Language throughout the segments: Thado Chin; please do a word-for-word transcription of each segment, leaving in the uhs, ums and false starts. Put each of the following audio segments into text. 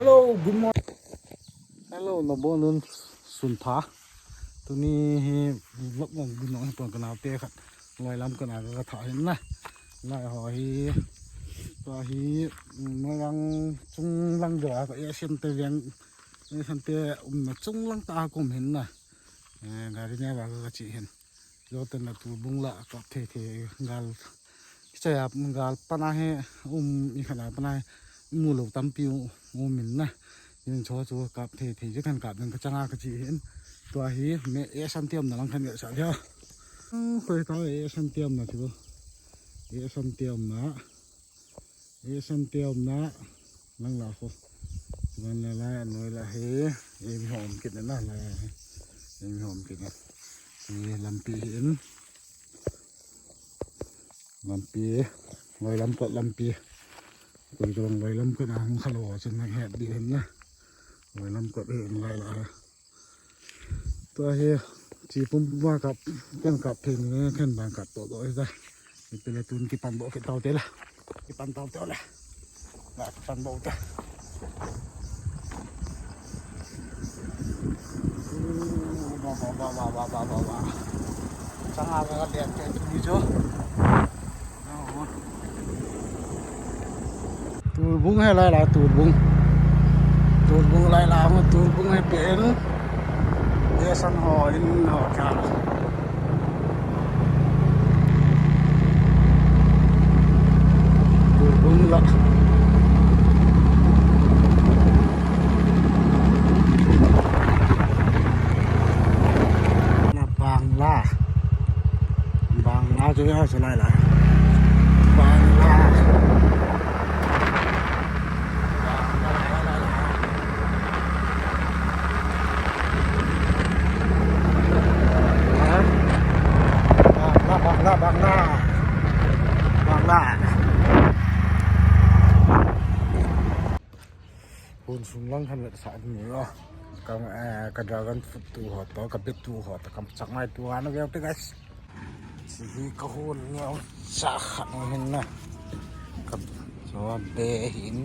Hello, good morning. Hello, nabonun suntha. Tuni hi vlog mong gunong hi pon kana te khat. Loi lam kana ka tha hin na. Lai ho hi. Tua hi, mm, Moirang chunglang jo a ka Asian te veng. Asian te umna chunglang ta kum hin na. Eh, gari ne ba ka chi hin. Joten la tu bung la kap thei thei gal. Kichaya gal pana hi um i khana pana hi mu lo tampi u, um in na. In cho chu kap thei thei je khan kap ding ka changa ka chi hin. Tua hi me e san tiam na lang khan sa dia. Khoi ta e san tiam na chu. E san tiam na. E san tiam na. Lang la ko. Van la la noi la he. E mi hom kit na la. E mi hom kit na. E lampi hin. Lampi, loi lam kot lampi. Koi jong loi lam kot a hung khalo chin na het di hin na. Loi lam kot hin lai la. Tua hi, chi pum pum a kap, ken kap thei ni, ken bang kap to to hi ta. Ipi le tun kipan bo kit tau te la. Kipan tau te la. Ba, kipan bo ta. Ba, ba, ba. Changa ka lian ke tu ni jo. Tulbung he lai lai tulbung. Tulbung lai lai hung tulbung he pen. Ye san ho in ho kya. Tulbung la. Na Bangla. Bangla chu ya chu lai lai. Bangla. Bangla, Bangla, Bangla. Bangla. Hun sung lang khan vetsah ni lo. Ka, eh, ka dragon fruit tu ho to, ka bet tu ho to, ka changmai tu ho na veu te guys. Chi hi ka hun neo cha khat hin na. Ka cho be hin.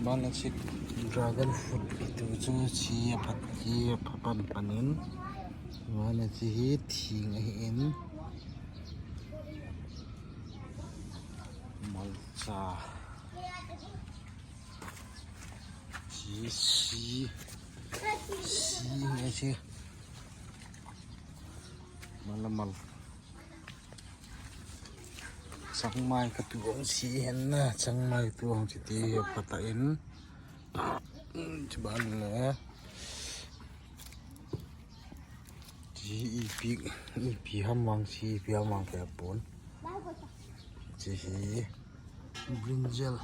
Bana chi dragon fruit tu chu chi a phat chi a pha pan pan in. Bana chi hi thing a hi in. Malcha. Chi si. Si nge si. Malamal. Changmai ka tu ang si hen na. Changmai tu ang si ti hi pata in. Chiban le. Chi ipi, ipi ham vang si, ipi ham vang kei pon. Chi hi brinjal.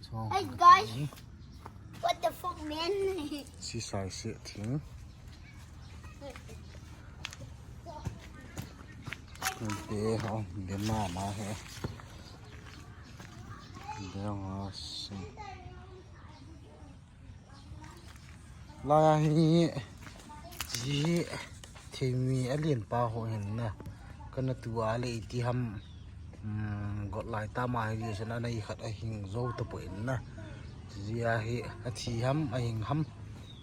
So, hey, guys. What the fuck, man? Si sai si thing. Be ho, be ma ma he. Be ho si. Lai a hi, chi hi, thimi a lian pa ho hin na. Kana tu a le iti ham, um, got lai ta ma hi, sana na i khat a hing zo ta po in na. Chi a hi, a thi ham, a hing ham.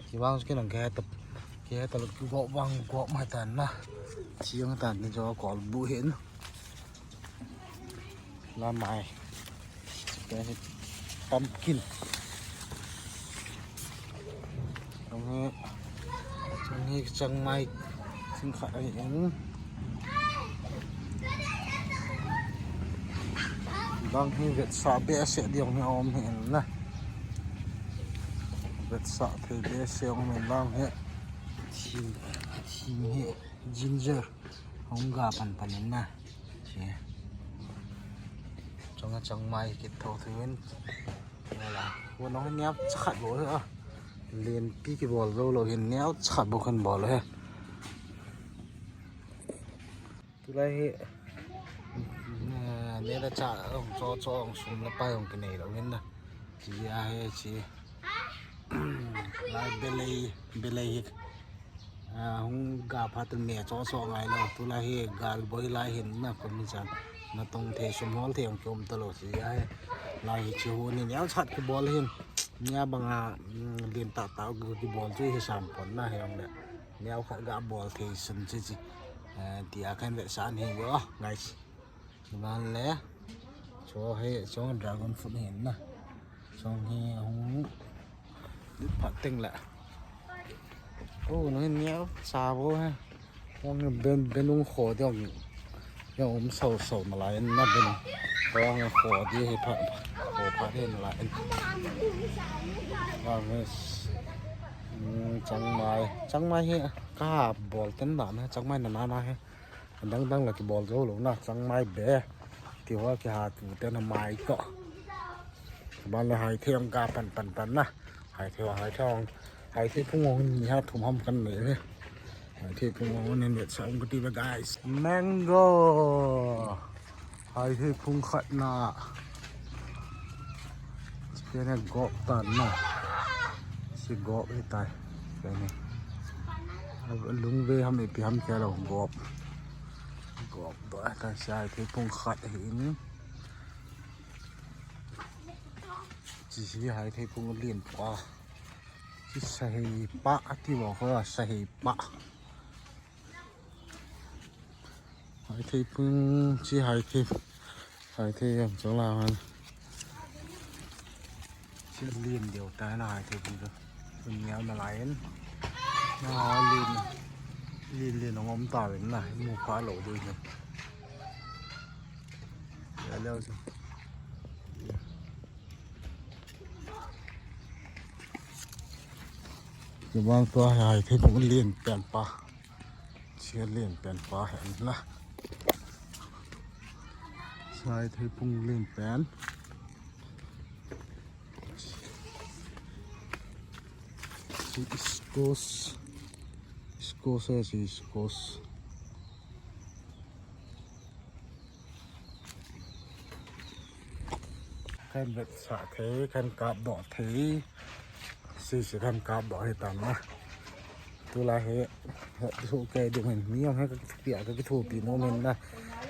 Chi vang su kinang ke ta, ke ta lo go vang go ma ta na. Chi ang ta ni jo kol bu hin. Lamai. Pumpkin. Chang hi, chang hi changmai. Sing khat ahi in. Dang hi vetsah behseh ding hi om hi in na. Vetsah thei behseh om in dang hi. Thing, thing hi ginger. Hung ga pan pan in na. Chi. Chang a changmai kit tho thu in. Wala. Wala neo cha khat bou hi a. Lenpi kibol zo lo hin neo cha khat bou khan bol hi. Tulai hi. Ne da cha ong cho cho ong sum la pai ong kinei lo hin na. Chi a hi chi. Lai belei, belei hi. A, hung ga phat in me cho cho ngai lo. Tulai hi gal boi lai hin na kum chan. Na tong thei sum hol thei ong ki um ta lo chi a hi. Lai hi chi hu ni neo chat ki bol hin. Nia banga, mm, lim tah tah u kibol chu hi sam pon na hi ong le. Nia u khat ga bol thei sun chi chi. Eh, tia kan ve san hi yo, guys. Himan le. Cho he, cho dragon fruit hi na. Cho hi hung. Lut phat teng le. Oh, no nia sa bo he. Ong ben, ben ung kho de ong. Ong um sau sau na lai in na ben. Ong kho de he pha. Kho pha de na lai in. Ong he. Hmm, changmai. Changmai he ka bol ten da na. Changmai na na na he. Dang dang la kibol zo lo na. Changmai be. Ti ho ki ha tu ten mai ko. Ban le hai the ong ka pan pan pan na. Hai the, hai the ong. Hai the phung ong ni ha thum ham kan nei ve. Hai the phung ong ni net sa ong kati ve, guys. Mango. Hai the phung khat na. Chi ne gop tan na. Si gop hi tai. Chi ne. Lung ve ham ipi ham ke lo gop. Gop do ta sa hai the phung khat hi ni. Chi si hai the phung lien pa. Chi sa hei pa, ati bo ko sa hei pa. Hai the phung, chi hai the. Hai the yang chang la han. Chi lien deu ta na hai the phung. Phung niau na lai in. Na lien. Lien lien ong om ta ven na. Mu pha lo de. Ya leo chu. Kibang tua hai the phung lien pen pa. Chia lien pen pa hen la. Hai the phung lien pen. Si squash. Squash, eh, si squash. Kan vet sa thei, kan kap doh thei. Si si kan kap doh hi tan na. Tulai hi, hi su ke ding hin. Mi ong hi ka kipia ka kithopi nom hin na.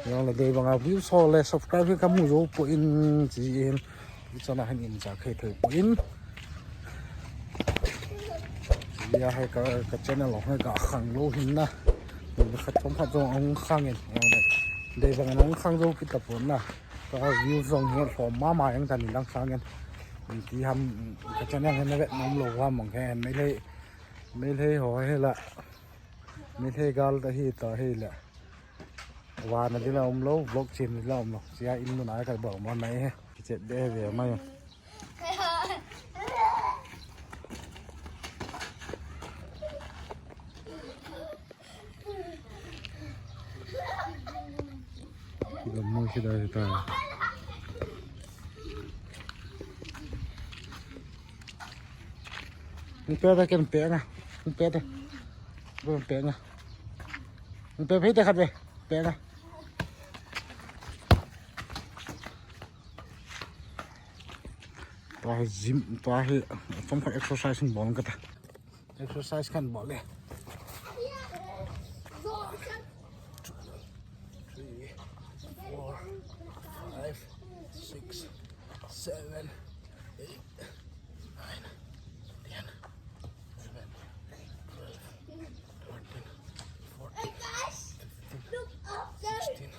Ong le dei banga view so le subscribe hi ka mu zo poi chi hin. Chana hin in cha khai thei poi. Lia hai ka, ka channel ong hai ka khang lo hin na. Ni khat chom khat chom ong khang in. Ong dei. Dei bang ong khang lo kita pon na. Ka view zong hi lhom mama yang ta ni lang khang in. Ti ham ka channel hin na vet nom lo ham ong he. Meitei, Meitei ho hi la. Meitei gal ta hi ta hi la. Vana ding la um lo, vlog chin ding la um lo. Chia in mun ai ka ba ma mai he. Chet de ve mai. Lam mo si da ta. Hung pe ta ken pe nga. Hung pe ta. Hung pe nga. Hung pe pe ta khat pe. Pe nga. Tua hi gym, tua hi chomkhat exercise hung bol kate. Exercise kan bol le. Three, four, five, six, seven, eight, nine, ten, eleven, twelve, thirteen, fourteen, fifteen, sixteen,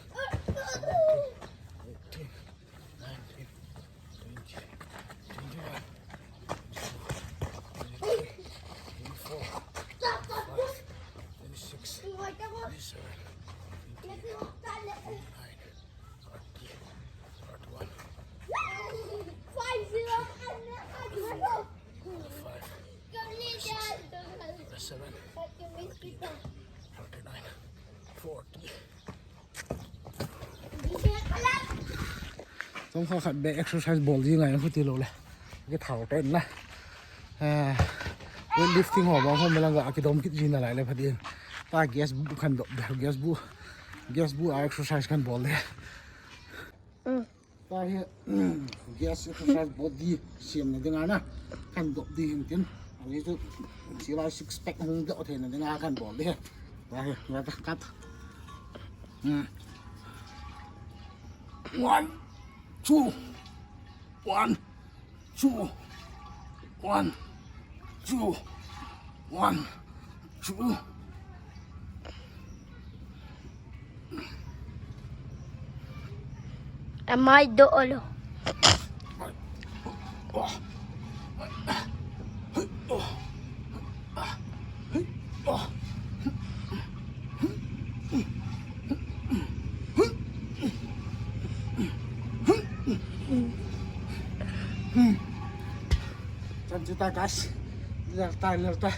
seventeen, eighteen, nineteen, twenty, twenty-one, twenty-two, twenty-three, twenty-four, twenty-five, twenty-six, twenty-seven, twenty-eight, twenty-nine, thirty, thirty-one, thirty-five, thirty-six, thirty-seven, thirty-eight, thirty-nine, forty. Chomkhat khat be exercise bol ji ngai khuti lo le. Kithau ta in la. Eh, weightlifting ho bang ho melang ga kidom kit ji na lai le pha din. Ta gas bu kan do, gas bu. Gas bu a exercise kan bol le. Ta hi, gas exercise body siam na dinga na. Kan do di hin tin. Ani tu sila six pack hung do thei na dinga kan bol di. Ta hi, ya ta kat. Hmm. One, two, one, two, One, two, one, two. Amai do olo. Chan chuta kas. Lerta, lerta.